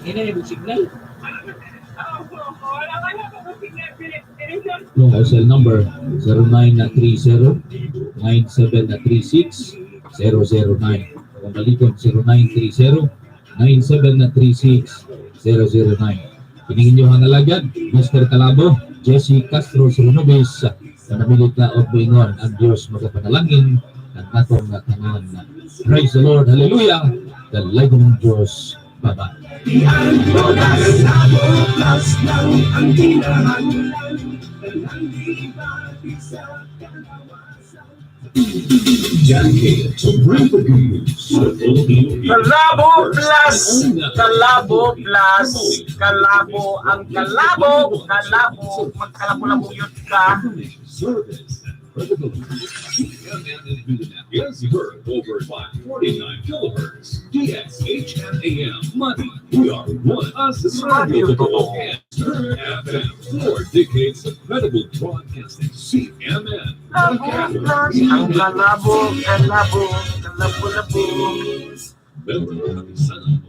Ina yung signal. Wala ka na ako signal. No, cell number 0930-9736-009. Kung balikon, 0930-9736-009. Piningin nyo ang alagad, Mr. Calabo, Jesse Castro Sirunobis, panamilit na og moingon ang Diyos magapanalangin at natong tanan. Praise the Lord, hallelujah! Dalaygon ng Diyos. Bye-bye. Kalabo Plus lang ang kinahanglan. Tanang di sa kalawasan. Dedicated to bring the good news to Filipino people. Kalabo Plus! Kalabo Plus! Kalabo ang kalabo! Kalabo! Magkalabo-labo yun ka. Information, service, and credibility. CNN in Mindanao is heard over 549 kilohertz. DXHM AM Money. We are one. Us Radio Radio Totoo. and Turn FM. 4 decades of credible broadcasting. CNN. Kalabo Plus! Ang kalabo, kalabo, kalabo-labo. Member Sana.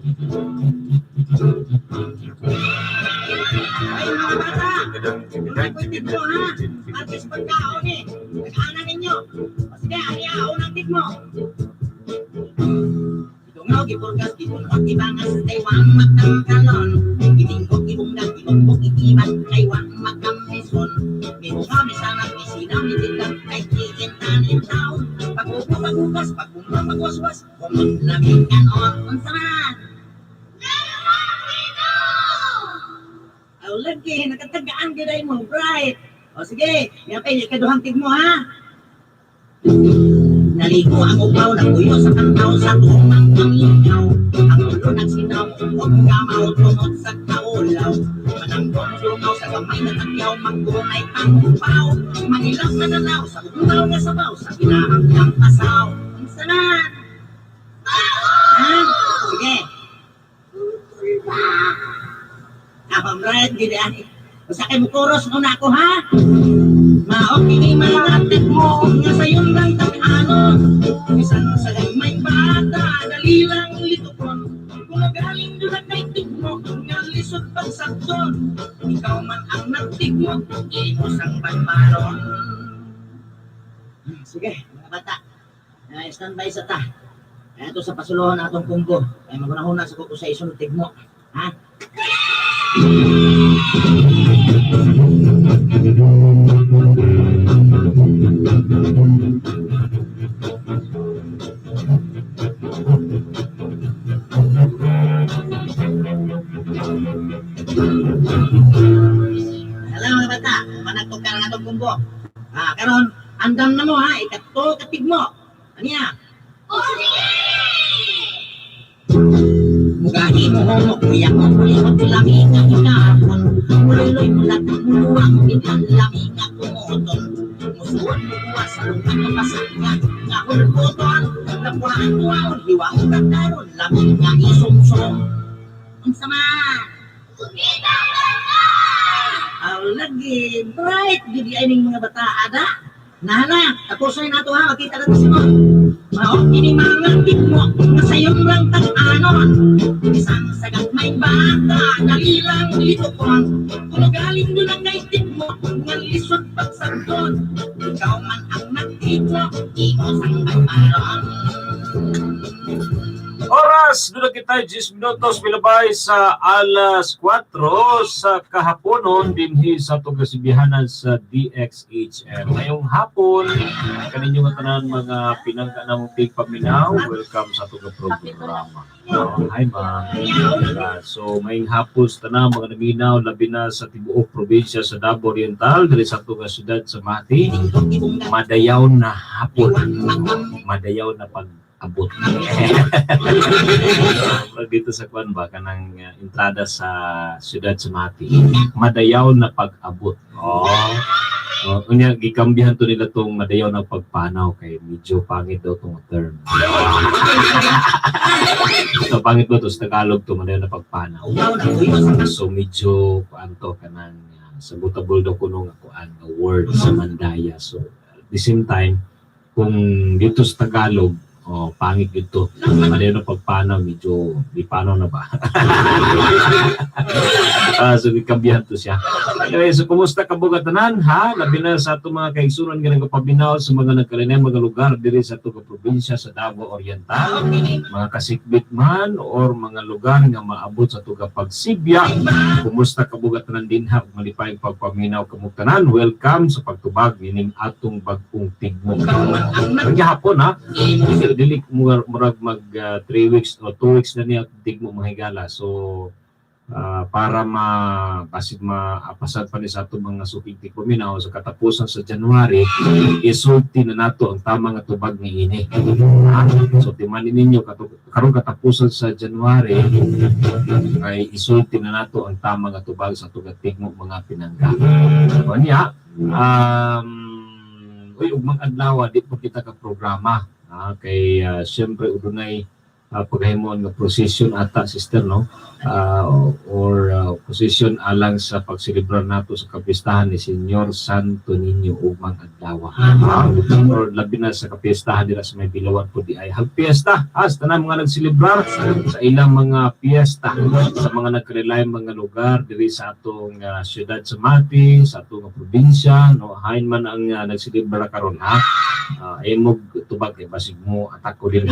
Ay, mga bata! Mga mo, ha? At least pagkaon eh. Nag-ana ninyo. O sige, ani unang tigmo. Dungaw, gipurgas, gibunot, gibangas, kay wang magkangkalon. Gitinggok, gibungdag, gibumbok, gikibat, kay wang magkamison. Mihungaw, misanag, misinaw, mitindag, kay kikintan in town. Pag-upo, pag-ugas, pagbumba, pagwaswas, kumot lamig kanon. Unsa man? Aw, lagi, nakatagaan gyud mo, bright. O sige, yapay, ikaduhang tigmo ha. Naligo ang upaw, nagtuyo sa kantaw, sa tumang pamingaw. Ang ulo nagsinaw, ug kamaw, tungod sa kaulaw. Mananggong dungaw sa gamay na tagyaw, magkunay pangupaw. Mangilaw na nanaw, sa umaw nga sabaw, sa pinahanggang pasaw. Unsa na? Ha? Sige. Kapam right, gid ani. Basta kay mukuros una ako ha. Mao kini mga mo nga sayon lang tag-anon. Bisan sa may bata, dali lang litukon. Kung galing doon kay tigmo, nga lisod pagsakton. Ikaw man ang nagtigmo, imo sang banbaron. Sige, mga bata. Standby sa ta. Ito sa pasuluhan atong kumbo. Ay magunahuna sa kuko sa isunod tigmo. Ha? Hello mga bata, managtog ka na atong kumbo. Ah, karon andam na mo ha, ikatlo katigmo. Aniya? Mugahi mo homo, kuya mo mulihot lami nga ikapon. Muloy mulat, muluwa mo biglang lami nga kumuton. Musuot mo buwa sa lungkang kapasa nga nga hulbuton. Napuhaan kuwaon, hiwaon kagdaron, lami nga isumsum. Unsa man? Aw, lagi, bright, gid ay ning mga bata, ada. Nana, tapusin na to ha, makita na to si mo. Mao, ini mga tigmo, nga sayon lang tag-anon. Isang sagat may bata, dali lang litukon. Kung galing doon ang kay tigmo, nga lisod pagsakton. Ikaw man ang nagtigmo, imo sang banbaron. Oras, doon na kita 10 minutos milabay sa alas 4 sa kahaponon dinhi sa atong kasibihanan sa DXHM. Ngayong hapon, kaninyo nga tanan mga pinangka namong tigpaminaw, welcome sa atong programa. Oh, hi ma'am. So ngayong hapon sa tanan mga naminaw labi na sa tibuok probinsya sa Davao Oriental diri sa atong syudad sa Mati, madayaw na hapon. Madayaw na pag-abot. Pag dito sa kwan ba kanang entrada sa siyudad sa Mati, madayaw na pag-abot. Oh. Oh, unya gikambihan to nila tong madayaw na pagpanaw kay medyo pangit daw tong term. So pangit ba to sa Tagalog to madayaw na pagpanaw. So medyo kuan to kanang sabotable daw kuno nga kuan nga word sa Mandaya. So at the same time kung dito sa Tagalog Oh, pangit dito. Pareho na pagpanaw, medyo di panaw na ba? So gikambihan to siya. Anyway, so kumusta ka bugatanan ha? Labi na sa ato mga kaigsunan nga nagpaminaw sa mga nagkalinay mga lugar diri sa ato ka probinsya sa Davao Oriental, mga kasikbit man or mga lugar nga maabot sa ato ka pagsibya. Kumusta ka bugatanan dinha ug malipayong pagpaminaw kamong tanan. Welcome sa pagtubag nining atong bag-ong tigmo. Ang gihapon ha. Dili dili murag mag 3 weeks o 2 weeks na niya tigmo, mga higala. So para ma basig maapasad pa ni sa atong mga suking tigpaminaw sa katapusan sa January, isulti na nato ang tama nga tubag ni ini. Ha? So timanin ninyo karong katapusan sa January ay isulti na nato ang tama nga tubag sa atong tigmo, mga pinangga. O niya, uy, ugmang adlaw di po kita ka programa kay siyempre udunay paghahimon nga procession ata, sister, no, or procession alang sa pagselebrar nato sa kapistahan ni Señor Santo Niño ugmang adlaw. Or labi na sa kapistahan nila sa may Bilawan po di ay hagpiesta as tanan mga nagselebrar sa ilang mga piyesta sa mga nagkarelay mga lugar diri sa atong syudad sa Mati, sa atong probinsya, no. Hain man ang nagselebrar karon ha, imog tubag kay basig mo atako din.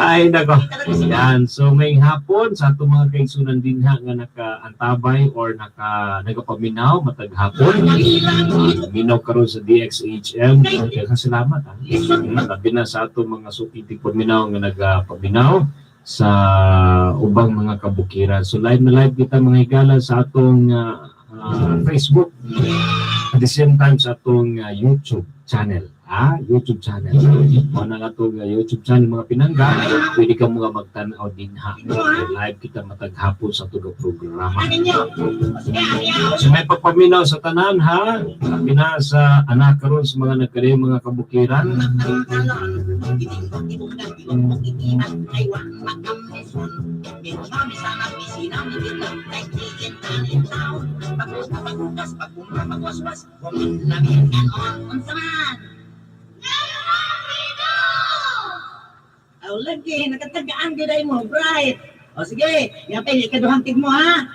Ay nako. Yan, so may hapon sa atong mga kaigsunan dinha nga nakaantabay or nagapaminaw matag hapon. Minaw karon sa DXHM. Kaya salamat ha. Labi na sa atong mga suki tigpaminaw nga nagapaminaw sa ubang mga kabukiran. So live na live kita, mga higala, sa atong Facebook, at the same time sa atong YouTube channel. YouTube channel. Mo na atong YouTube channel, mga pinangga, pwede ka mga magtan-aw dinha. Live kita matag hapon sa atong programa. So may pagpaminaw sa tanan ha. Labi na sa anak karon sa mga nagkari mga kabukiran. Aw lagi, nakatagaan gyud ay mo, bright. O sige, yapay ikaduhang tigmo ha.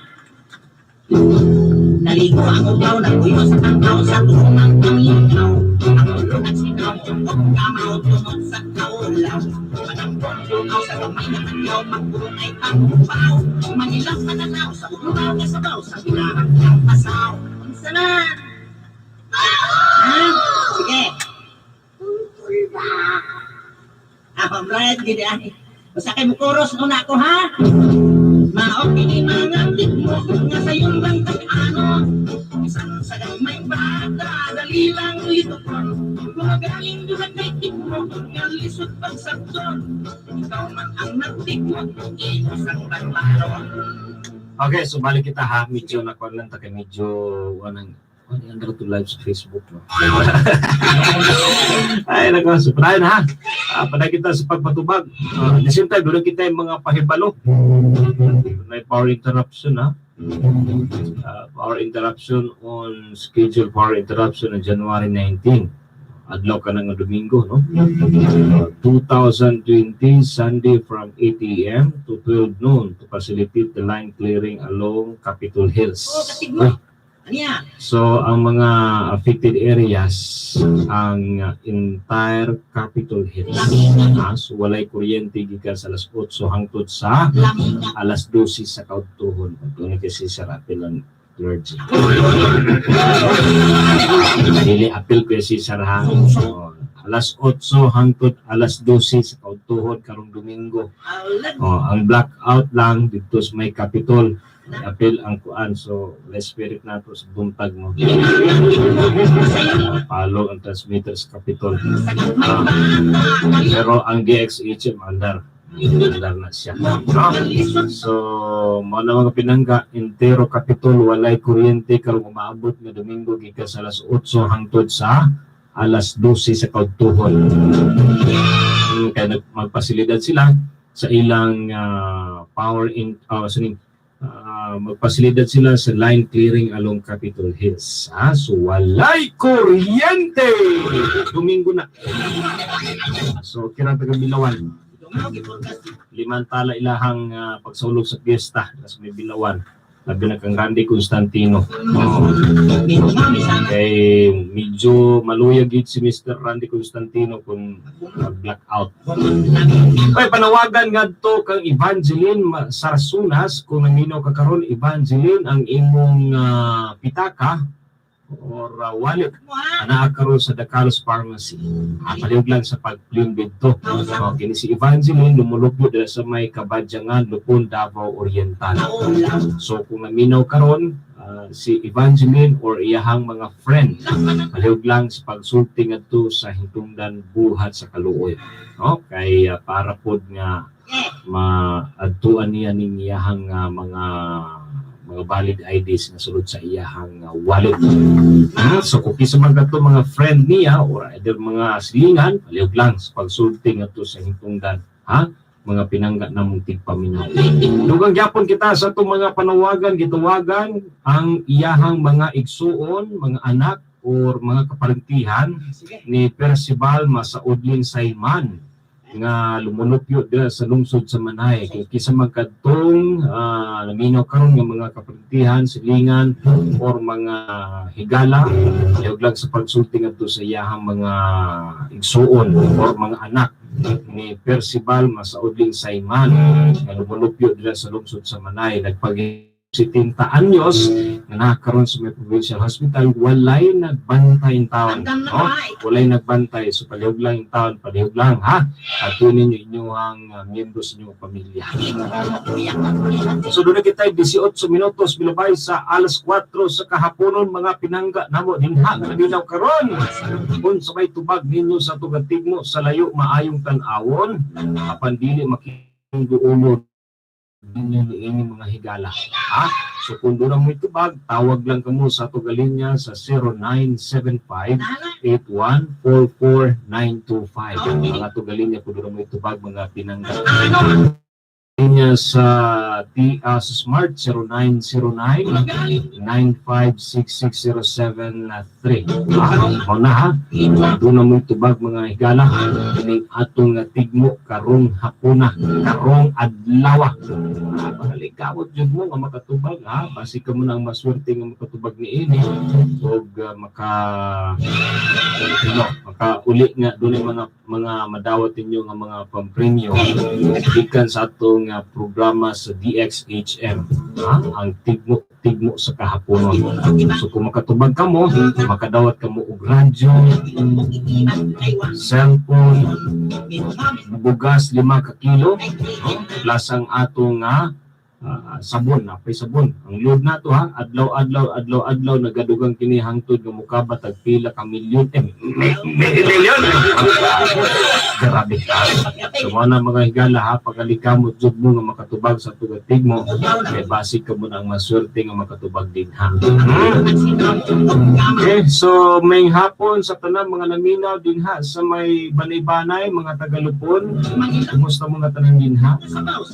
Naligo ang ugaw, nagpuyo sa tangkaw, sa tuhumang paminaw. Ang ulo nagsinaw, og kamaw tunod sa kaulaw. Panambong dugaw sa gamay na tagyaw, magpurong ay panghupaw. Manilang pananaw, sa ulaw nga sabaw, sa binahang ng pasaw. Unsa na? Ha? Sige. Tungkol ba? Ah, bright, gid ay. Basta kay mukuros una ako ha. Mao kini mga tigmo nga sayon bang tag-ano. Bisan sa gamay bata, dali lang litukon. Kung galing duha kay tigmo nga lisod pagsabton. Ikaw man ang nagtigmo, imo sang barbaro. Okay, so balik kita ha. Medyo nakuha lang ta kay medyo wanang ano yung to live sa Facebook, no? Ay, nako, so padayon ha. Paday kita sa pagpatubag. At the same time, doon kita yung mga pahibalo. May power interruption ha. Power interruption on schedule, power interruption on January 19. Adlaw ka na nga Domingo, no? 2020, Sunday from 8 a.m. to 12 noon to facilitate the line clearing along Capitol Hills. Oh, katigmo. Aniya? So, ang mga affected areas, ang entire Capitol Hills. So, walay kuryente gikan sa alas 8 hangtod sa alas 12 sa kaudtuhon. Pagtunod kasi sa apel ang clergy. Dili apel ko si Sir ha. So, alas 8 hangtod alas 12 sa kaudtuhon karong Domingo. Oh, ang blackout lang dito sa may Capitol. Apel ang kuan, so let's spirit nato sa buntag mo. Palo ang transmitter sa Capitol. Pero ang DXHM andar. Andar na siya. No? So, mao na, mga pinangga, entero Capitol walay kuryente karong umaabot nga Domingo gikan sa alas 8 hangtod sa alas 12 sa kaudtuhon. Kaya magpasilidad sila sa ilang power in sa ning Magpasilidad sila sa line clearing along Capitol Hills. Ah, so walay kuryente! Domingo na. So kirang taga Bilawan, limantala ilahang pagsaulog sa piyesta sa may Bilawan. Labi na kang Randy Constantino. Oo. Kay medyo maluyag gid si Mr. Randy Constantino kung mag-blackout. Ay, panawagan ngadto kang Evangeline Sarsunas. Kung naminaw ka karon, Evangeline, ang imong pitaka or wallet anaa karon sa Dacalos Pharmacy. Palihog lang sa pag-claim didto. So, kini si Evangeline lumulupyo dira sa may Kabadyangan, Lupon, Davao Oriental. So kung naminaw karon si Evangeline or iyahang mga friend, palihog lang sa pagsulti ngadto sa hintungdan buhat sa kaluoy. No? Kay para pod nga maadtuan niya ning iyahang mga valid IDs nga sulod sa iyahang wallet. So kung kinsa man kadto mga friend niya or either mga silingan, palihog lang sa pagsulti ngadto sa hintungdan. Ha? Mga pinangga namong tigpaminaw. Dugang gyapon kita sa atong mga panawagan, gitawagan ang iyahang mga igsuon, mga anak or mga kaparentihan ni Percival Masaudlin Saiman nga lumulupyo dira sa lungsod sa Manay. Kung kinsa man kadtong naminaw karon nga mga kaparentihan, silingan or mga higala, palihog lang sa pagsulti ngadto sa iyahang mga igsuon or mga anak ni Percival Masaudlin Saiman nga lumulupyo dira sa lungsod sa Manay. Nagpag 70 anyos nga nakaroon sa may provincial hospital, walay nagbantay in taon, no? Walay nagbantay, so palihog lang in taon, palihog lang ha, at ninyo inyong miyembro sa inyong pamilya. So doon na kita 18 minutos bilabay sa alas 4 sa kahaponon, mga pinangga namo dinha nga naminaw karon. Kung sa may tubag ninyo sa tugatigmo sa layo, maayong tan-awon, apan dili makiguulo ninyo niini mga higala, ha. So kung doon mo tubag, tawag lang kamo sa ato galinya sa 0975 8144925 ang ato galinya kung doon mo tubag, mga pinangga. Linya sa Smart, 0909 9566073. Mao na ha. Doon na mo'y tubag, mga higala, kining atong tigmo karong hapuna, karong adlaw. Pangalikawot jud mo nga makatubag ha. Basi ka mo na ang maswerte nga makatubag niini ug maka ano, makauli nga dunay mga madawat ninyo nga mga pampremyo gikan sa atong programa sa DXHM, ha? Ang tigmo tigmo sa kahaponon. So kung makatubag kamo, makadawat kamo og radyo, cellphone, bugas 5 ka kilo, no? Plus ang atong sabon, napay sabon. Ang load na to ha, adlaw-adlaw, adlaw-adlaw nagadugang kini hangtod nga mukabat tag pila ka milyon, eh, milyon. Grabe. So mao na, mga higala ha, pagalikamot jud mo nga makatubag sa tugatig mo, kay basi ka mo na ang maswerte nga makatubag din ha. Okay, so may hapon sa tanan mga naminaw dinha sa may Banay-Banay, mga Tagalupon. Kumusta mga tanan dinha?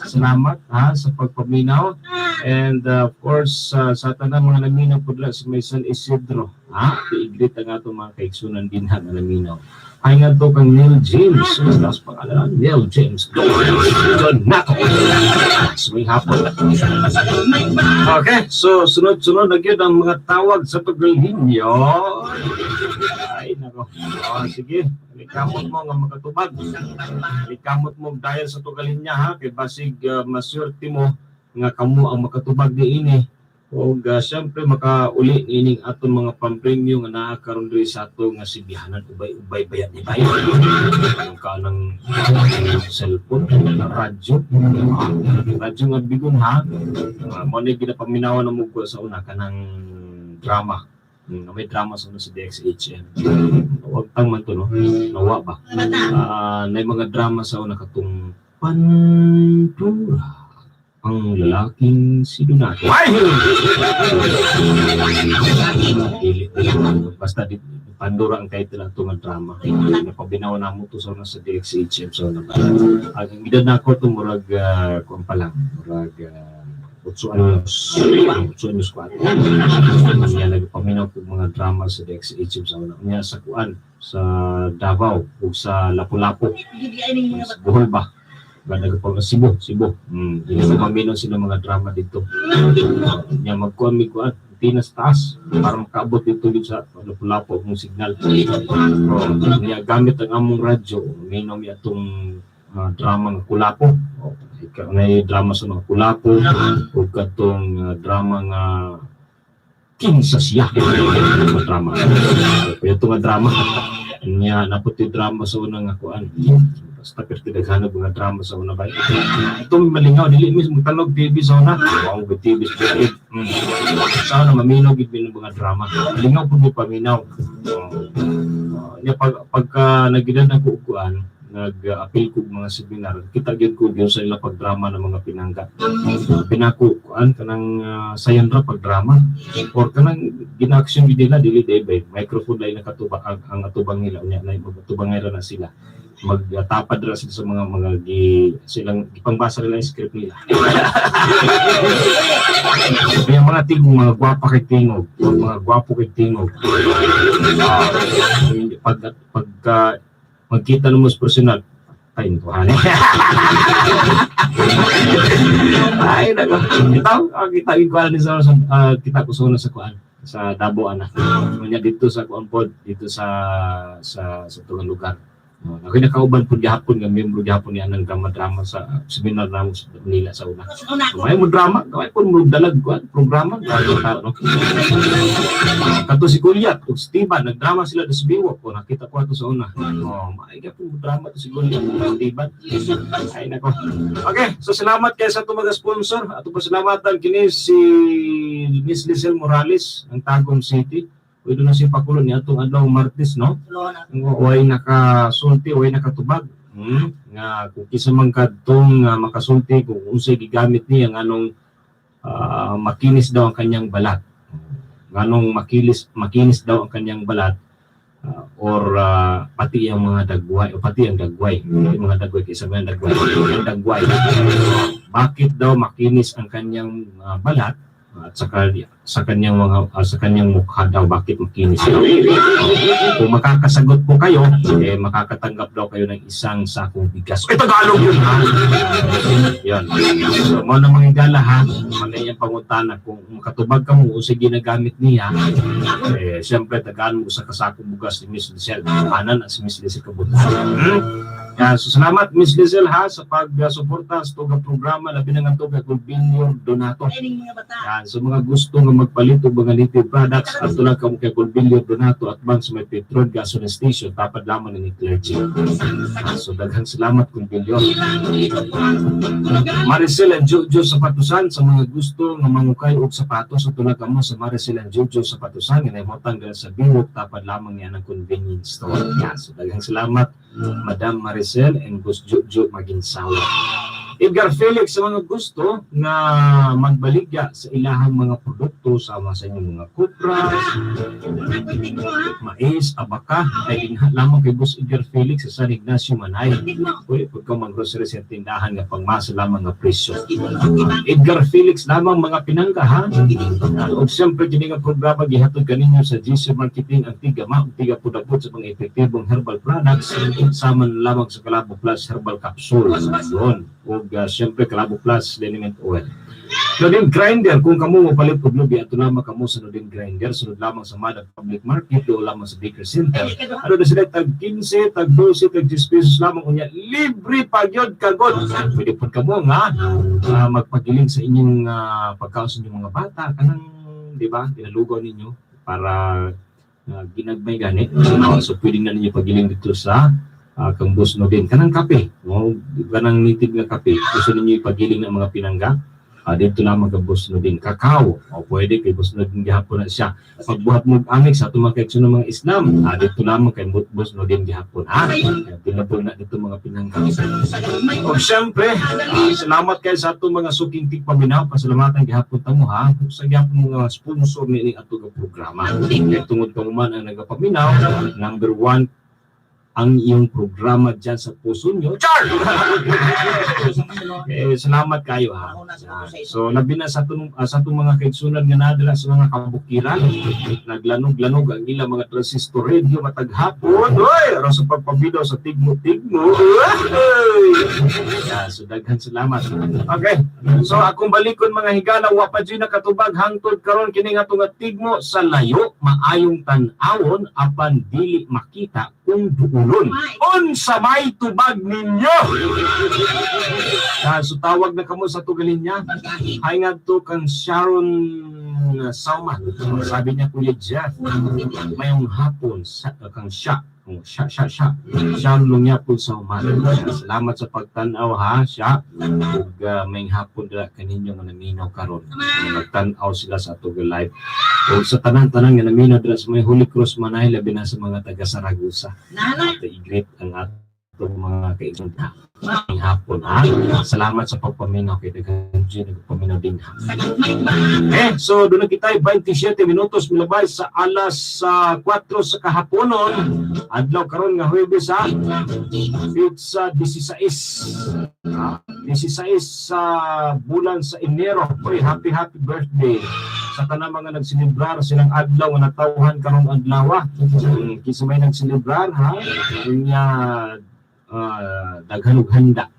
Salamat ha sa pagpaminaw. And of course, sa tanan mga naminaw pudla sa may San Isidro. Ha, tiiglit ang atong mga kaigsunan dinha nga naminaw. Ay nga to kang Neil James. Tapos pangalan, Neil James. Donato. So may hapon. Okay, so sunod-sunod na gyud ang mga tawag sa paglinyo. Ay, nako. Oh, sige, likamot mo nga makatubag. Likamot mo dahil sa tugalinya ha, kay basig maswerte mo nga kamo ang makatubag niini. Og syempre makauli ining aton mga pampremyo nga naa karon diri sa ato nga sibihanan. Ubay-ubay bayad ni bayan. Ang ka ng cellphone, radyo. Radyo nga bigon ha. Mo ni ginapaminawan ng mugo sa una kanang drama. May drama sa una sa DXHM. Wag tang man to, no. Nawa ba? Na mga drama sa una katong Pandora, ang lalaking si Donato. Ay! Dili. Basta di, Pandora ang title ato nga drama. Napabinaw na mo to sa una sa DXHM sa una. Ang edad na ako to murag kuan pa lang, murag 8 anyos. 8 anyos ko ato. Niya nagpaminaw ko mga drama sa DXHM sa una. Niya sa kuan sa Davao ug sa Lapu-Lapu. Gid ay ning mga Sa Bohol ba? Ba nagpang Cebu, Cebu. Nagpaminaw sila mga drama dito. Niya magkuan mi kuan tinas taas para makaabot dito yun sa Lapu-Lapu ang signal. Oh, niya gamit ang among radyo, minom niya atong drama nga Kulapo. Oh, ikaw na drama sa mga Kulapo o katong drama nga Kinsa siya. Mga drama. Kaya ito nga drama. Niya napot yung drama sa unang nga kuan. Basta pero tinaghanap mga drama sa una ba. Itong malingaw, dili mismo tanog TV sa una. Wow, may TV sa bukid. Sa una, maminaw gid mi ng mga drama. Malingaw po mi paminaw. Oh. Niya pag pagka nagidad na ko kuan, nag-appeal ko mga seminar, kita gyud ko gyud sa ila pagdrama ng mga pinangga. Pinako kuan kanang sayon ra pagdrama or kanang gina-action gid nila dili day bay microphone dai nakatuba ang atubang nila, unya na magatubang ra na sila, magtapad ra sila sa mga gi, silang gipangbasa nila yung script nila. Kaya mga tingog, mga gwapa kay tingog, o mga gwapo kay tingog. Pag pagka magkita mo sa personal, ay nito. Ay nako. Itaw, kita ko ni sa kita ko sa kuan sa Davao ana. Unya dito sa kuan pod, dito sa tungang lugar. Oh, ako nakauban pod gihapon nga miyembro gihapon niya ng drama-drama sa seminar namo sa Manila sa una. Una So, may mo drama, kaway po mo dalag kuan programa, tao, no? Kato si Goliath ug Steven, nagdrama sila sa Biwok. O, nakita ko ato sa una. Oh, maay po drama to si Goliath ug Steven. Ay nako. Okay, so salamat kay sa atong mga sponsor. Ato pasalamatan kini si Miss Lizelle Morales ng Tagum City. Pwede na siya pakulo ni atong adlaw Martes, no? Way nakasulti, way nakatubag. Nga kung kisa man kadtong nga makasulti kung unsay gigamit niya nganong makinis daw ang kanyang balat. Nganong makinis daw ang kanyang balat or pati ang mga dagway o pati ang dagway, yung mga dagway kaysa mga dagway, ang dagway. Bakit daw makinis ang kanyang balat at saka sa kanyang mga sa kanyang mukha daw, bakit makinis daw? Kung makakasagot po kayo, eh, makakatanggap daw kayo ng isang sakong bigas. Eh, Tagalog yun, ha? Yan. So, mo na mga gala, ha? Manay ang pangutana. Kung makatubag ka mo, usay ginagamit niya, eh, siyempre, tagaan mo sa kasakong bugas ni Miss Lizelle. Anan na si Miss Lizelle kabutan. Yan. So, salamat, Miss Lizelle, ha, sa pag-suporta sa tugang programa. Labi na nga tugang Gulbinio Donato. Ay ning mga bata. Yan, sa mga gusto nga magpalit og mga native products, ato lang kamo kay Gulbilio Donato at bang sa may Petrol Gasoline Station, tapad lamang ni clergy. So daghang salamat, Gulbilio. Maricel and Jojo Sapatusan, sa mga gusto nga mangukay og sapatos, ato lang kamo sa Maricel and Jojo Sapatusan nga nahimutang dira sa Biwok, tapad lamang niya ng convenience store. Yan, so daghang salamat, Madam Maricel and Boss Jojo Maginsawa. Edgar Felix, sa mga gusto nga magbaligya sa ilahang mga produkto sama sa inyong mga kupras, mais, abaka, ay dinha lamang kay Boss Edgar Felix sa San Ignacio, Manay. Pwede pagka mag-grocery sa tindahan nga pangmasa lamang nga presyo. Edgar Felix lamang, mga pinangka, ha. Ug siyempre kini nga programa gihatod kaninyo sa GC Marketing, ang tiga ma ug tiga pudapod sa mga epektibong herbal products sama na lamang sa Kalabo Plus Herbal Capsule. Yun. Ug siyempre Kalabo Plus Liniment Oil. Nodin Grinder, kung kamo mopalit og lubi, ato lamang kamo sa Nodin Grinder, sunod lamang sa Madag Public Market, do lamang sa Baker Center. Ano na sila, tag 15, tag 12, tag 10 pesos lamang, unya, libre pa gyud kagod. Pwede po kamo nga magpagiling sa inyong pagkaon sa inyong mga bata, kanang, di ba, ginalugaw ninyo para ginagmay gani. So pwede na ninyo pagiling dito sa kang Boss Nodin. Kanang kape, no? Kanang native nga kape. Gusto ninyo ipagiling ng mga pinangga, dito lamang kay Boss Nodin. Kakao, o pwede kay Boss Nodin gihapon na siya. Pagbuhat mo amik sa atong mga kaigsoon ng mga Islam, dito lamang kay Boss Nodin gihapon. Ha? Tinapol na dito mga pinangga. O siyempre, salamat kayo sa atong mga suking tigpaminaw. Pasalamatan gihapon ta mo, ha. Sa gihapon mga sponsor ni ato nga programa. Kay tungod kamo man ang nagapaminaw, number one Ang iyong programa dyan sa puso nyo. Char! Eh, salamat kayo ha. So labi na sa atong mga kaigsunan nga nadala sa mga kabukiran, naglanog-lanog ang ilang mga transistor radio matag hapon. Oy, aron sa pagpaminaw sa tigmo-tigmo. Oy! Yeah, so daghan salamat. Okay. So akong balikon, mga higala, wa pa jud nakatubag hangtod karon kini nga atong tigmo: sa layo maayong tan-awon apan dili makita kung duulon. Unsa may tubag ninyo? Ah, so tawag na kamo sa tugalin niya. Hi ngadto kang Sharon Sauma. Sabi niya, "Kuya Jeff, mayong hapon sa kang siya." Oh, siya, siya, siya. Sharon Lungyapon Sauma. Salamat sa pagtan-aw ha, siya. Ug mayong hapon dira kaninyo nga naminaw karon. Nagtan-aw sila sa atong live. Ug sa tanan-tanan nga naminaw dira sa may Holy Cross Manay, labi na sa mga taga Saragosa. Nana, Ato i-greet ang atong mga kaigsoon. Maayong hapon ha. Salamat sa pagpaminaw kay daghan jud nagpaminaw din ha. Eh, so doon na kita 27 minutos milabay sa alas sa 4 sa kahaponon. Adlaw karon nga Huwebes ha. Petsa 16. Ha? 16 sa bulan sa Enero. Uy, happy happy birthday sa tanang mga nagselebrar silang adlaw nga natawhan karong adlaw. Kinsa may nagselebrar ha? Unya daghan og handa.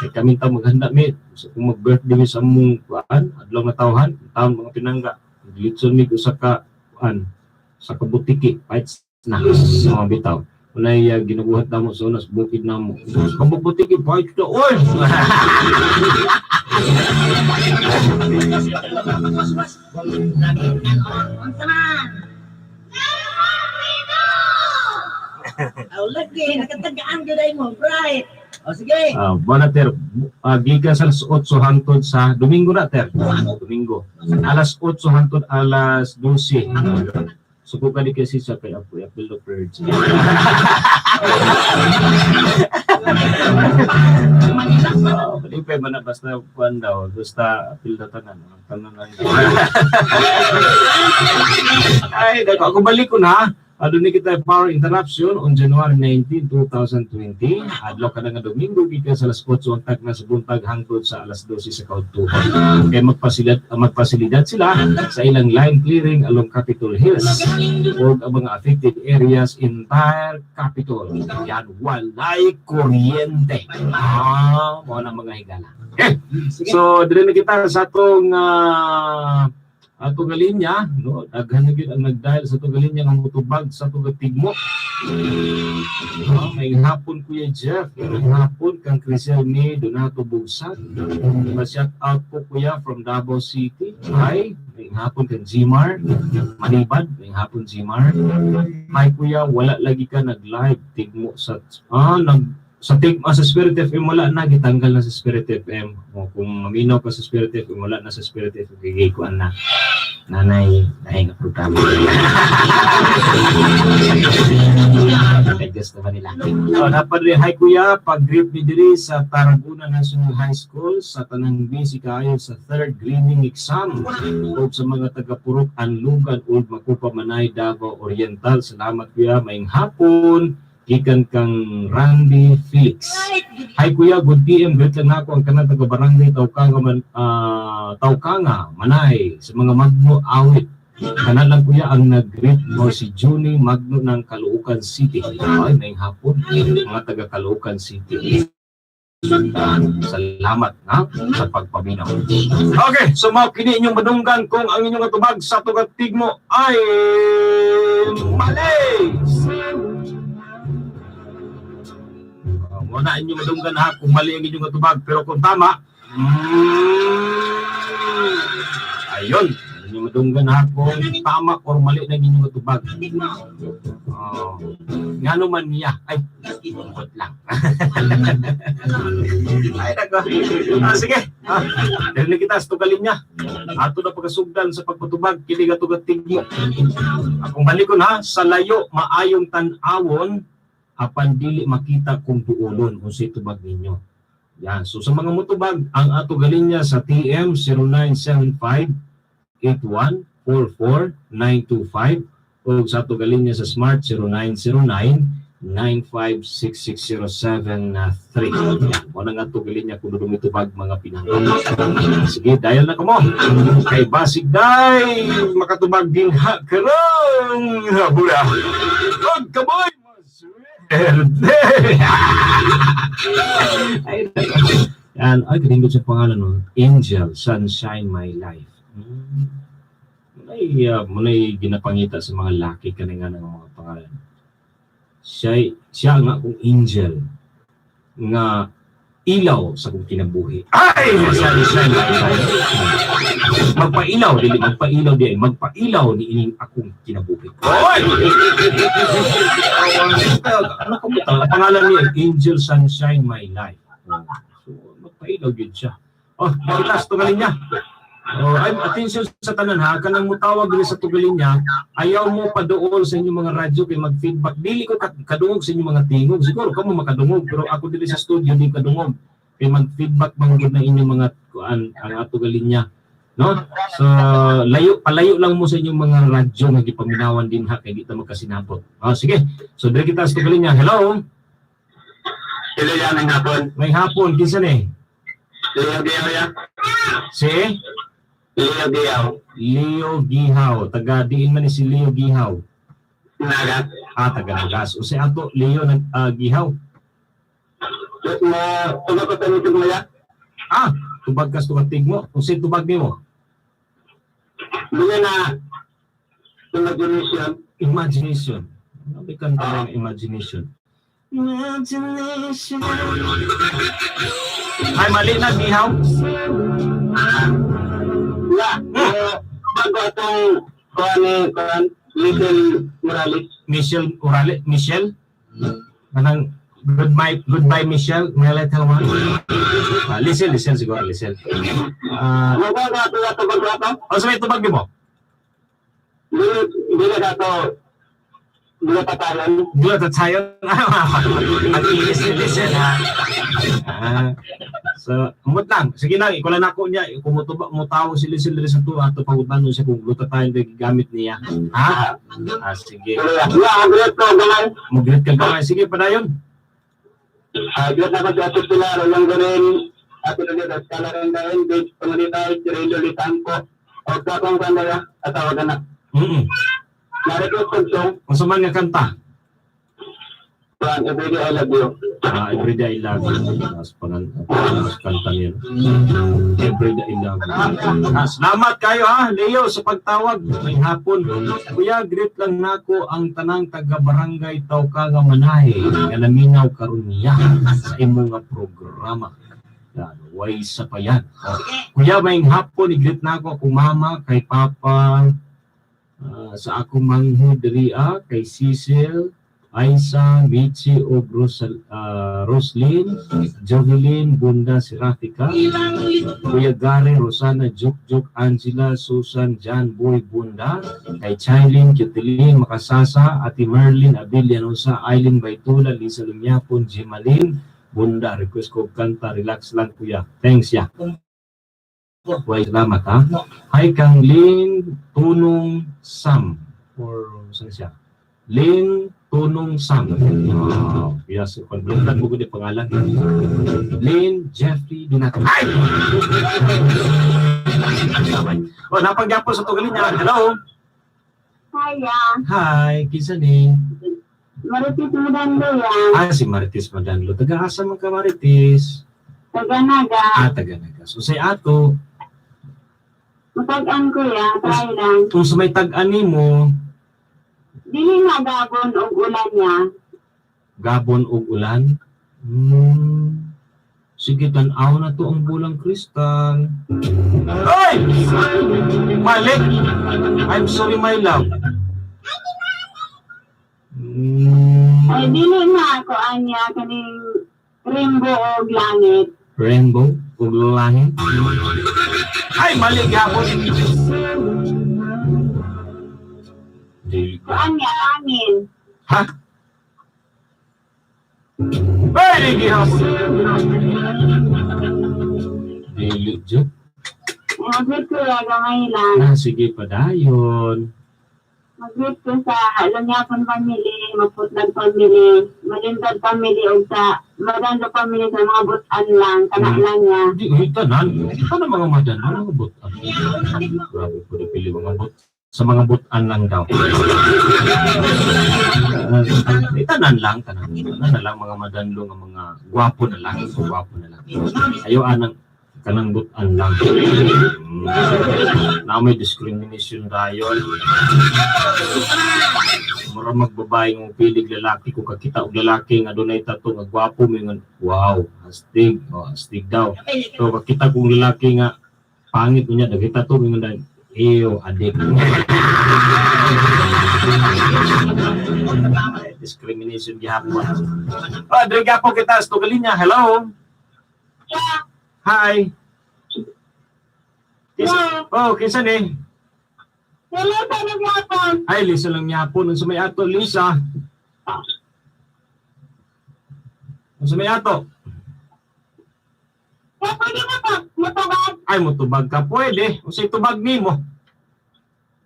Kay kami ta maghanda mi. So, kung mag-birthday mi sa among kuan, adlaw nga tawhan, taon mga pinangga, litson mi usa ka kuan sa kabutiki, fights na mga bitaw. Unay ginabuhat namo sa unas bukid namo. Sa kabutiki, fights na, oy! Unsa man? Aw lagi nakatagaan gyud ay mo, bright. O sige. Bona ter, gikan sa alas 8 hangtod sa Domingo na ter. Domingo. Alas 8 hangtod alas 12. Suko ka di kasi sa kay Apo Apple of Birds. Manila. Oh, malipay man na basta kuan daw, basta apil na tanan, ang tanan lang. Ay, dako ako balik ko na. Adunay kita power interruption on January 19, 2020. Adlaw kada nga Domingo gikan sa alas 8 ang tag na sa buntag hangtod sa alas 12 sa kaudtuhan. Kay magpasilidad sila sa ilang line clearing along Capitol Hills ug ang mga affected areas entire Capitol. Yan, walay kuryente. Ah, mao na, mga higala. Okay. So, dire na kita sa atong linya, no? Daghan na gyud ang nagdial sa atong linya nga motubag sa atong tigmo. No, may hapon, Kuya Jeff, may hapon kang Crisel ni Donato Bugsat. Pa-shout out po, Kuya, from Davao City. Hi, may hapon kang Gmar Manibad, may hapon, Gmar. Hi Kuya, wala lagi ka nag-live tigmo sa nag sa tig sa Spirit FM, wala na, gitanggal na sa Spirit FM. O, kung maminaw ka sa Spirit FM, wala na sa Spirit FM, kay kuan na. Nanay, naay nga programa. Adjust naman nila. So, dapat rin, hi Kuya, pag-greet mi diri sa Tarragona National High School sa tanang busy kaayo sa third grading exam. Ug sa mga taga-Purok Anlugan ug Makupa Manay, Davao Oriental. Salamat, Kuya, maayong hapon. Gikan kang Randy Felix. Hi Kuya, good PM. Greet lang nako ang kanang taga barangay Taukanga man Taukanga, Manay, sa mga Magno awit. Kana lang, Kuya, ang nag-greet mo si Junie Magno ng Caloocan City. Ay, maayong hapon mga taga Caloocan City. Salamat ha, sa pagpaminaw. Okay, so mao kini inyong madunggan kung ang inyong atubag sa tugat tigmo ay mali. Mao na inyong madunggan ha kung mali ang inyong atubag, pero kung tama, ayun, inyong madunggan ha kung tama or mali na inyong atubag. Oh, ngano man niya ay tungkot lang. Ay nako. Ah, sige. Ah, dahil kita sa tugalin niya. Ato na pagkasugdan sa pagpatubag kini nga tugat tigmo. Akong balikon ha, sa layo maayong tan-awon apan dili makita kung duolon kung sa tubag ninyo. Yan. So sa mga mutubag, ang ato galinya sa TM 0975 81 44 925 o sa ato galinya sa Smart 0909. 9566073. Yan. Wala nga ito niya kung dudong itubag mga pinangga. Sige, dial na kamo. Kay Basig Day, makatubag din ha karong habula. Og kaboy, maswerte. Ay, nako. Yan, ay, kanindot sa pangalan, no? Angel, Sunshine My Life. Munay ginapangita sa mga laki kani nga ng mga pangalan. Siya nga akong angel nga ilaw sa akong kinabuhi. Ay, sunshine my life. Magpailaw dili magpailaw di ay magpailaw ni ining akong kinabuhi. Oy! Ano ko ang pangalan niya, Angel Sunshine My Life. Oh, so magpailaw gyud siya. Oh, nakitas tugalin niya. Oh, ay, attention sa tanan ha, kanang mutawag diri sa tugalin niya, ayaw mo paduol sa inyong mga radyo kay mag-feedback. Dili ko kadungog sa inyong mga tingog. Siguro kamo makadungog pero ako dili sa studio di kadungog. Kay mag-feedback man gud na inyong mga kuan ang ato niya. No? So layo palayo lang mo sa inyong mga radyo nga gipaminawan din ha kay di ta magkasinabot. Ah, sige. So diri kita sa tugalin niya. Hello. Hello, yan ang hapon. May hapon kinsa ni? Leo Giaw ya. Si Leo Giaw. Leo Gihaw. Taga diin man ni si Leo Gihaw. Naga. Ah, taga Nagas. O si ato Leo nag Gihaw. Mo, tubag ko sa nitog mo ya. Ah, tubag kas tumatig mo. Kung si tubag nimo. Bila na imagination. Imagination. Ano ba kanta ng imagination? Imagination. Ay, mali na, Gihaw. Ya, bago atong kuan ni kuan Little Morales. Michelle Orale, Michelle? Kanang goodbye, goodbye Michelle, may little one. Ah, listen, listen siguro, listen. Ah, Mo ba ato ato bago ato? oh, sa may tubag nimo? Bila bila ato bila patalan. Dula ta tayo. Ang inis ni listen ha. Ah, so, umot lang. Sige lang, ikulan ako niya. Kung mutuba, mutawag si Listen diri sa tuwa, ato pagutano siya kung gluta tayo na gigamit niya. Ha? Ah, sige. Ya, ang great ko gamay. Mag-greet ka gamay. Sige, padayon. Ah, great na ko sa ato sila Roland Goren. Ato na dito Skala rin dahil Dave Comunitay, Cirilo Litanco. O sa akong kuan ya, atawagan na. Na-request ko song Kung sa man nga kanta. Kuan, Everyday I Love You. Ah, Everyday I Love You. Mas pangan mas kanta niya. Everyday I Love You. Ah, salamat kayo ha, Leo, sa pagtawag. May hapon. Kuya, greet lang nako ang tanang taga Barangay Tauka nga Manahe nga naminaw karon niya sa imong nga programa. Yan, way sa pa yan. Oh. Kuya, may hapon, i-greet nako akong mama, kay papa, sa akong manghud diri ah, kay Cecil, Aisa, Michi, o Roslyn, Jovelyn, Bunda, Serafica, Ilang lito Kuya Gary, Rosana, Juk Juk, Angela, Susan, John Boy, Bunda, kay Chailin, Cutilin, Makasasa, Ate Merlin, Abelianosa, Aileen Baitula, Lisa Lumyapon, Jimalin, Bunda, request ko kanta, relax lang kuya. Thanks ya. Why, salamat ha. Hi kang Lynn Tunong Sam. Or saan siya? Lynn Tunong Sam. Wow. Yes, konblutan mo ko di pangalan. Lynn Jeffrey Donato. Ay! Oh, napagyapon sa tugalin niya. Hello. Hi, ya. Hi, kinsa ni? Marites Miranda, ya. Ah, si Marites Madanlo. Taga asa man ka Marites? Taga-naga. Ah, taga Naga. So say ato, Matag-an ko, ya. Try lang. kung sa may tag-ani mo, Dili na gabon og ulan, ya. gabon og ulan. Sige, tan-aw na to ang bulang kristal. Ay! Mali! I'm sorry, my love. Ay, dili na ako, anya, kaning rainbow og langit. Rainbow ug langit. Ay, mali gapon. Dili So, anya, hangin. Ha? Ay, gihapon. Dili jud. Ngabit ko, ya, gamay lang. Ah, sige, padayon. Mag-greet ko sa Lungyapon family, Maputlag family, Malintad family, ug sa Magando family sa mga butan lang, kana lang niya. Di, uy, tanan. Ano mga madan? Ano mga butan? Grabe po na pili mga but. Sa mga butan lang daw. Eh, tanan lang, tanan. Tanan na lang mga madanlo nga mga gwapo na lang. So, gwapo na lang. Ayaw anang kanang butan lang. Na may discrimination dayon. Mura magbabae ng pilig lalaki kung kakita og lalaki nga dunay tato nga gwapo moingon, "Wow, astig, oh, astig daw." So kakita kong lalaki nga pangit niya dagita to moingon dahil, "Ew, adik." Discrimination gihapon. Ah, diri gihapon kita sa galinya. Hello. Hi. Kinsa, oh, kinsa ni? Hello sa Lungyapon. Ay, Lisa lang yapon. Unsa may ato, Lisa? Unsa may ato? Kaya pwede na po, mutubag. Ay, mutubag ka. Pwede. Unsay tubag nimo?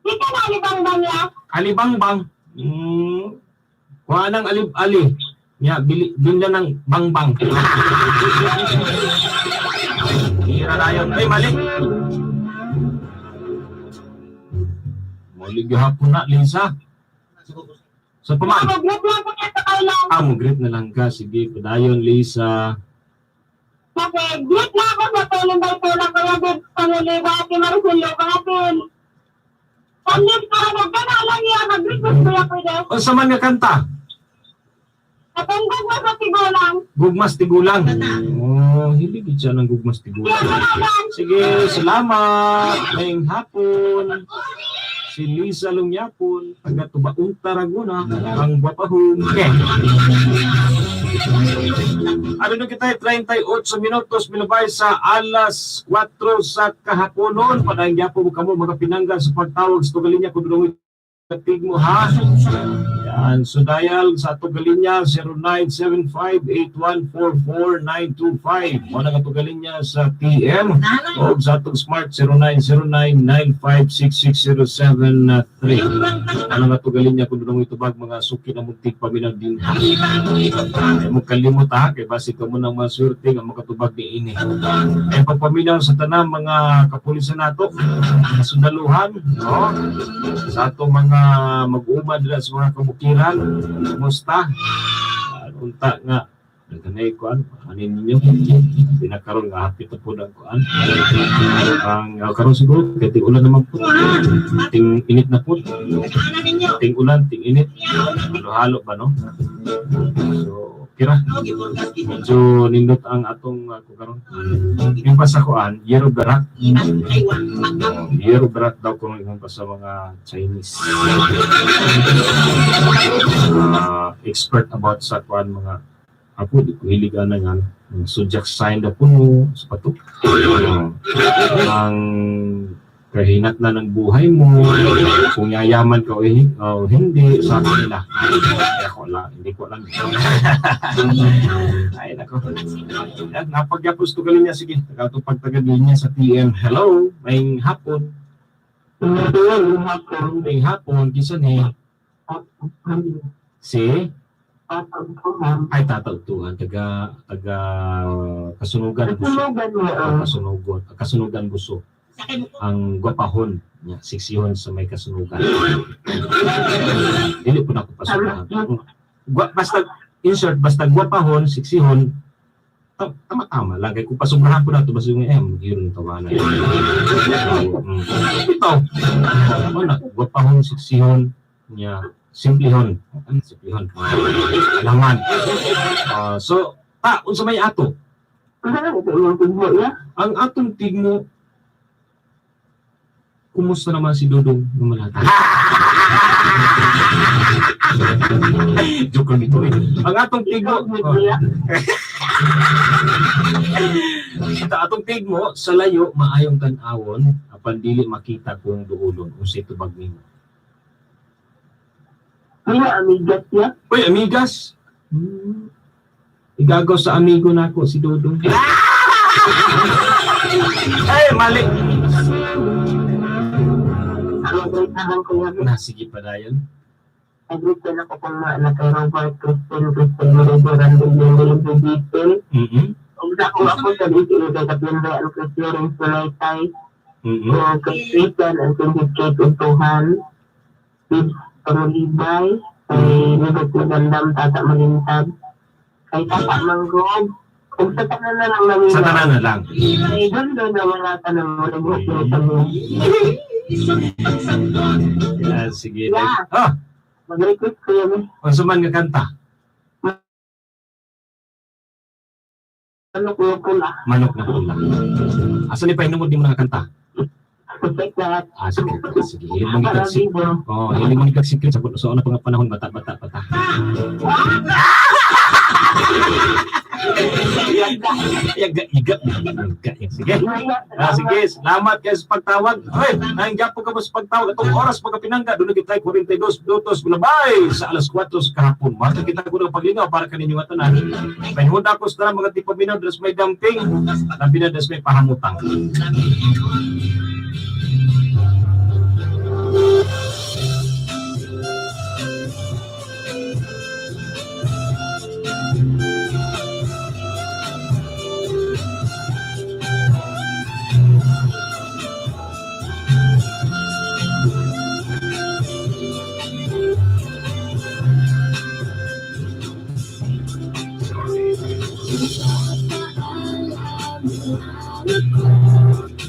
Di ka na alibang bang ya? Alibangbang. Kuha ng alib-ali. Nya, bili, binla ng bangbang. Hira na yun. Ay, mali. Mali gihapon na, Lisa. Sa paman. Mag-greet lang ko niya sa kailan. Ah, mo-greet na lang ka. Sige, padayon, Lisa. Kasi greet na ako sa tulong by tulong ko yung pamuli ba ati Maricelo ba atin. Pamlit para nagkana lang niya, mag-greet ko kuya pwede. Unsa man nga kanta? Katunggog mo sa tigulang. Gugmas tigulang. Oh, hilig gid siya ng gugmas tigulang. Kaya kana lang. Sige, salamat. Ngayong hapon. Si Lisa Lungyapon, taga Tubaong Tarragona, ang gwapahong. Okay. Ano na kita, 38 minutos milabay sa alas 4 sa kahaponon. Padayang gyapo mo kamo mga pinangga sa pagtawag sa Tugalinya kung dunong katig mo ha. Yan, so dial sa Tugalinya 0975-814-4925. Mo na ka Tugalinya sa TM. O sa atong smart 0909-9566073. Ano nga Tugalinya kung dunong itubag mga suki na muntik paminaw din. Ay mo kalimot ha, kay basi ka mo ng maswerte nga makatubag ni ini. Ay pagpaminaw sa tanang mga kapulisan nato, mga sundaluhan, no? Sa atong mga mag-uma dila sa mga kabukiran, kumusta? Unta nga nagkanay kuan, anin ninyo? Pinakaroon nga happy ta po ang kuan. Ang karon siguro kay ting-ulan naman po. Ting init na po. Ting ulan, ting init. Halo-halo ba no? So, kira medyo nindot ang atong karon. Yung pa sa kuan, Yero Barat. Yero Barat daw kuno yung pa sa mga Chinese. Expert about sa kuan mga ako di ko hilig ana nga ang zodiac sign daw kuno sa pato. Ang kahinat na ng buhay mo, kung yayaman ka o o hindi, sa kanila. Kaya ko lang, hindi ko alam. Ay, nako. Yan, napagyapos to galing niya. Sige, tagatupag taga niya sa TM. Hello, may hapon. May hapon, kisa ni si ay tatagtuhan taga taga Kasunugan Buso. Kasunugan, Kasunugan Buso. Ang gwapahon niya, siksihon sa may kasunugan. Dili po na ako pasukan. Basta in short, basta gwapahon, siksihon, tama-tama lang. Kaya kung pasubrahan po na ito, basta yung hiro ng tawanan. So, Ito, ano na, gwapahon, siksihon, niya, simplihon. Ano, simplihon? Alangan. So, unsa may ato? Ang atong tigmo, kumusta naman si Dudong Lumalata? Joke lang ito eh. Ang atong tigmo, oh. Ito, atong tigmo, sa layo, maayong tan-awon, apan dili makita kung duulon, unsay tubag nimo. Uy, amigas! Igagaw sa amigo nako si Dudong. Ay, mali! Naman Kuya Vic. Na sige pa dayon. Nag-greet ko na ko kung maana kay Robert, Christine, Christine, Morego, Randall, Mendel, Bidipin. Ug sa akong ako sa Bidipin, kay Kapinday, ang Chris Lawrence, Tulaytay, o kay Christian, ang Cindy Kate, Utuhan, Bibs Pangulibay, kay Robert Magandam, Tata Malintad, kay Tata Manggog, ug sa tanan na lang namin. Sa tanan na lang. Ay, doon doon na wala ka ng murag sa mo. Yan, sige. Yeah. Ah, Mag-request ko yun. unsa man nga kanta? Ano ko pula? Manok na pula. Asa ni pahinungod nimo nga kanta? Perfect lahat. Ah, sige. Sige, hiling mo Para gikag secret. bibo. Oh, hiling mo gikag secret sa una pa nga panahon bata-bata pa ta. Yaga, iga, iga, sige. Ah, sige, salamat kayo sa pagtawag. Ay, nahinggap po ka mo sa pagtawag. Atong oras pagkapinangga, doon na kita 42 minutos bilabay sa alas 4 sa kahapon. Marta kita ko ng paglingaw para kaninyo nga tanan. Pahinghunda ko sa tanan mga tipaminaw, das may damping, labi na das may pahamutang.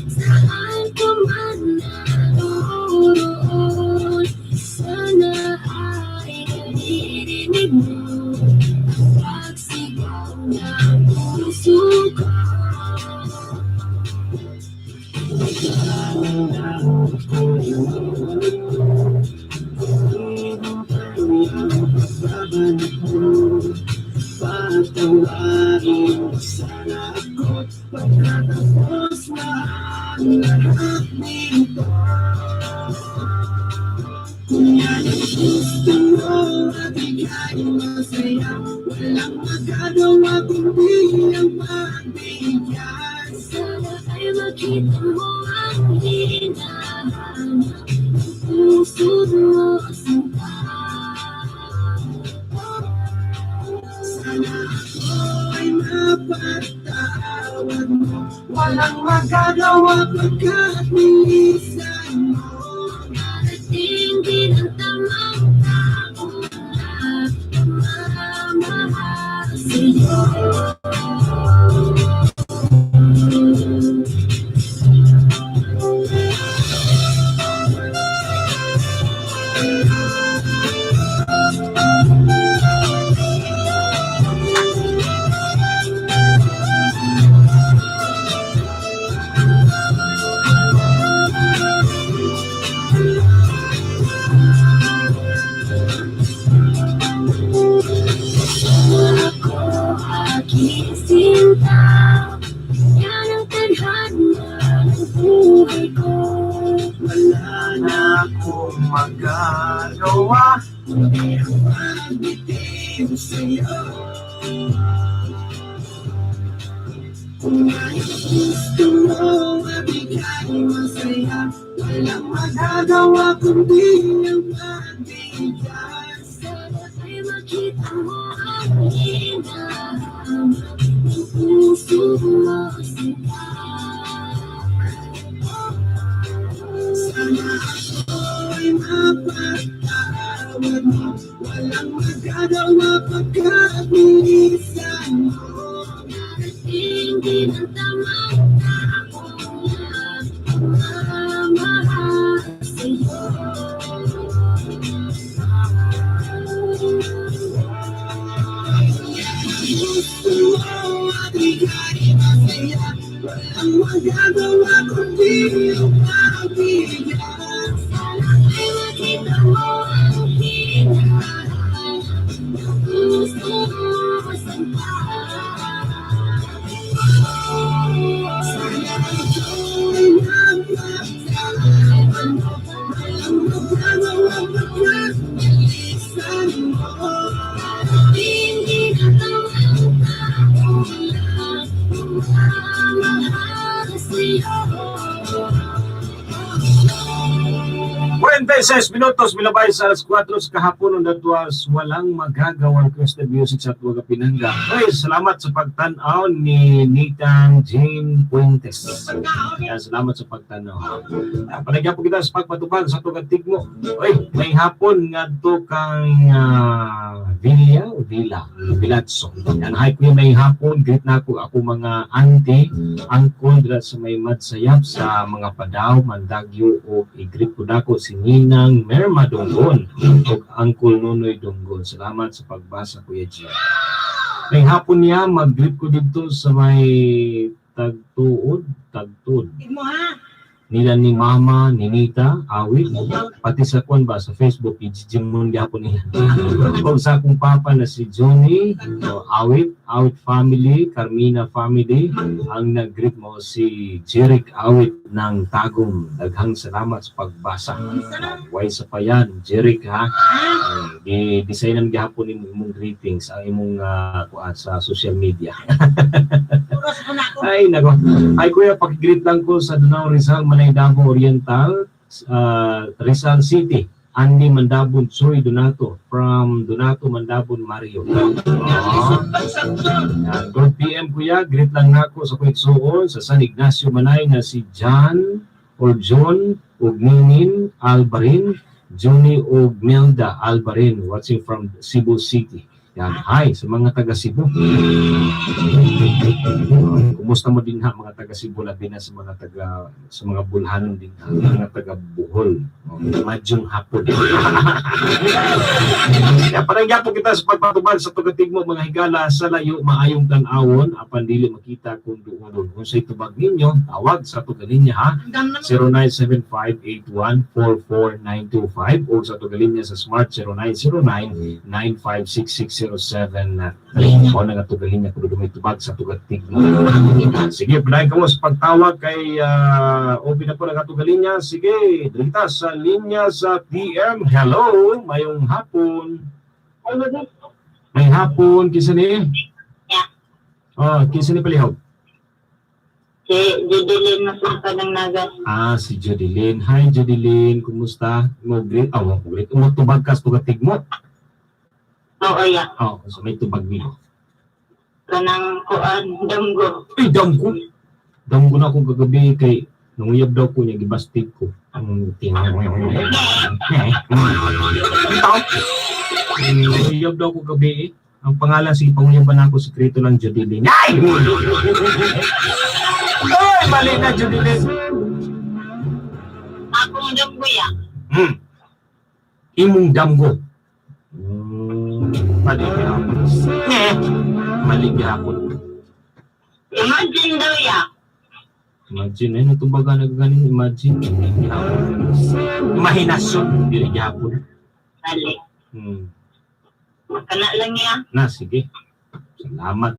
Saan ka man naroroon, sana ay naririnig mo ang pagsigaw ng puso ko. Patawarin mo sana ako pagkatapos na ang lahat nito. Kung yan ang gusto mo at ika'y masaya, walang magagawa kundi ang pagbigyan. Sana ay makita mo ang hinahanap ng puso mo, sinta. Sana ako ay mapatawad mo. Walang magagawa pagkat nilisan mo. Darating din ang tamang tao na mamahal sa'yo. Ako aking sinta, yan ang tadhana ng buhay ko. Wala na akong magagawa kundi ang magbitiw sa'yo. Kung yan ang gusto mo at ika'y masaya, walang magagawa kundi ang pagbigyan. Sana ay makita mo ang hinahanap ng puso mo, sinta. Sana ako ay mapatawad mo. Walang magagawa pagkat nilisan mo. Darating din ang tamang tao na mamahal sa'yo. Gusto mo at ika'y masaya, walang magagawa kundi ang pagbigyan. Sana ay makita mo ang hinahanap ng puso mo, sinta. Sana ako ay mapatawad mo. Walang magagawa pagkat nilisan mo. Darating din ang tamang tao na mamahal sa'yo. 42 36 minutos milabay sa alas 4 sa kahapon, that was "Walang Magagawang Requested Music sa Tuwaga Pinangga. Oy, salamat sa pagtanaw ni Nathan Jane Puentes. Yan, salamat sa pagtanaw. Panagyan po kita sa pagpatubag sa tugat tigmo. Oy, may hapon ngadto kang Villa o Villa, Villatso. Yan, hi kuya, may hapon. Greet na ako ako mga auntie, uncle dira sa may Madsayap sa mga Padaw, Mandagyo o i-greet ko dako si Ninang Merma Dunggon ug Uncle Nonoy Dunggon. Salamat sa pagbasa, Kuya G. May hapon niya, mag-greet ko dito sa may Tagtuod, Tagtud. Mo ha. Nila ni Mama, ni Nita, Awit, pati sa kwan ba, sa Facebook, i-gym gihapon nila. Kung sa akong papa na si Johnny, o Awit, Awit family, Carmina family, ang nag-greet mo si Jeric Awit ng Tagum. Daghang salamat sa pagbasa. Why sa pa yan, Jeric ha. Di-designan gihapon imong greetings ang imong kuan sa social media. Oras ko na ako. Ay, nako. Ay, kuya, paki-greet lang ko sa Danao Rizal, Manay Davao Oriental, Rizal City. Andy Mandabon Choi Donato from Donato Mandabon Mario. Ah. Yan. Good PM kuya, greet lang nako sa Kuitsuon sa San Ignacio Manay na si John or John ug Ninin Albarin, Johnny ug Melda Albarin watching from Cebu City. Yan, hi sa mga taga Cebu. Kumusta mo din ha mga taga Cebu, labi na sa mga taga sa mga Bulhanon din ha, mga taga Bohol. Oh, madyong hapon. Kaya parang po kita sa pagpatubag sa tugatig mo mga higala sa layo maayong tan-awon apan dili makita kung duolon. Kung sa'y tubag ninyo, tawag sa tugalinya ha. Ang dam 0975-8144925 o sa tugalinya sa Smart 0909-9566073. O na nga tugalinya kung may tubag sa tugatig mo. Sige, padayon ka mo sa pagtawag kay open na po ang atong linya. Sige, dito sa linya sa PM. Hello, mayong hapon. May hapon, kinsa ni? Yeah. Oh, kinsa ni palihog? Si Judeline Masaka ng Naga. Ah, si Judeline. Hi, Judeline. Kumusta? Mo greet. Ah, mo greet. Mo tubag ka sa tugatig mo. Oo, ya. Oh, so may tubag niyo. Kanang kuan, damgo. Ay, damgo. Damgo na ako kagabi kay nanguyab daw ko niya, gibastig ko. Ang tingnan. Ito. Nanguyab daw ko gabi eh. Ang pangalan, sige, panguyaban ako, sikreto lang, Judeline. Ay! Ay, mali na, Judeline. Akong damgo ya. Imong damgo. Mali gihapon. Eh, mali gihapon. Imagine daw ya. Imagine, eh, natumbaga na ganin, imagine. Dili gihapon. Imahinasyon, dili gihapon. Mali. Hmm. Kana lang ya. Na, sige. Salamat.